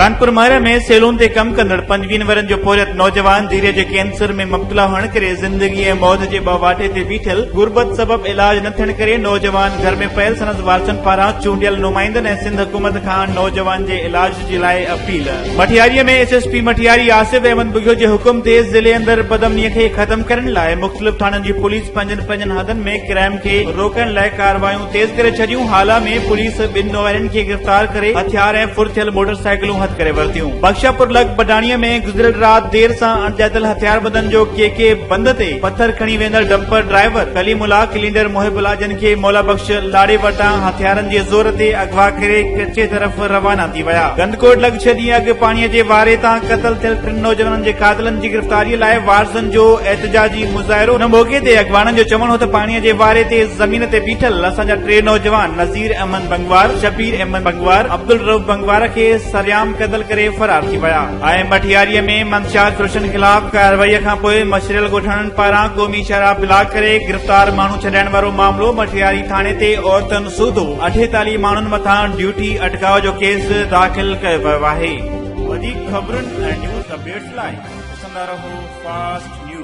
خانپور مهر ۾ salon تي ڪم ڪندڙ پنجويهن ورهين جو پورهيت نوجوان جيري جي ڪينسر ۾ مبتلا هئڻ ڪري زندگي ۽ موت جي ٻه واٽي تي بيٺل غربت سبب علاج نه ٿيڻ ڪري نوجوان گهر ۾ پيل سندس وارثن پاران چونڊيل نمائندن ۽ سنڌ حڪومت کان نوجوان جي علاج جي لاء appeal. Matiari ۾ S S P Matiari Asif Ahmed Bughio جي حڪم تي ضلعي اندر بدامني کي ختم ڪرڻ لاء مختلف ٿاڻن جي پوليس پنهنجن پنهنجن حدن ۾ ڪرائم کي روڪڻ لاء ڪارروايون تيز ڪري ڇڏيون، هالا ۾ پوليس ٻن ڏوهارين کي گرفتار ڪري هٿيار ۽ ڦر ٿيل موٽر سائيڪلون هٿ ڪري ورتيون. بخشاپور لڳ بڊاڻي ۾ گذريل رات دير سان اڻڄاتل هٿياربندن جو ڪي ڪي بند تي پٿر کڻي ويندڙ dumper driver Kaleem Ullah cleaner Mohib Ullah جن کي مولا بخش لاڙي وٽان هٿيارن جي زور تي اغوا ڪري ڪچي طرف روانا ٿي ويا. ڪنڌڪوٽ لڳ ڇهه ڏينهن اڳ پاڻي جي واري تان قتل ٿيل ٽن نوجوانن جي قاتلن جي گرفتاري لاء وارثن جو احتجاجي مظاهرو ان موقعي تي اڳواڻن جو چوڻ هو ته پاڻي جي واري تي زمين تي بيٺل اسان جا ٽي نوجوان نذير احمد بنگوار، شبير احمد بنگوار، عبدالرئوف بنگوار کي سرعام قتل ڪري فرار ٿي ويا. ۽ مٺياري ۾ منشيات فروشن خلاف ڪارروائي کانپوء مڇريل ڳوٺاڻن پاران قومي شاهراهه بلاڪ ڪري گرفتار ماڻهو ڇڏائڻ وارو معاملو مٺياري ٿاڻي تي عورتن سوڌو 48 ماڻهن مٿان ڊيوٽي اٽڪاء جو ڪيس داخل ڪيو ويو آهي. وڌيڪ خبرن ۽ نيوز اپڊيٽس لاء ڏسندا رهو فاسٽ نيوز.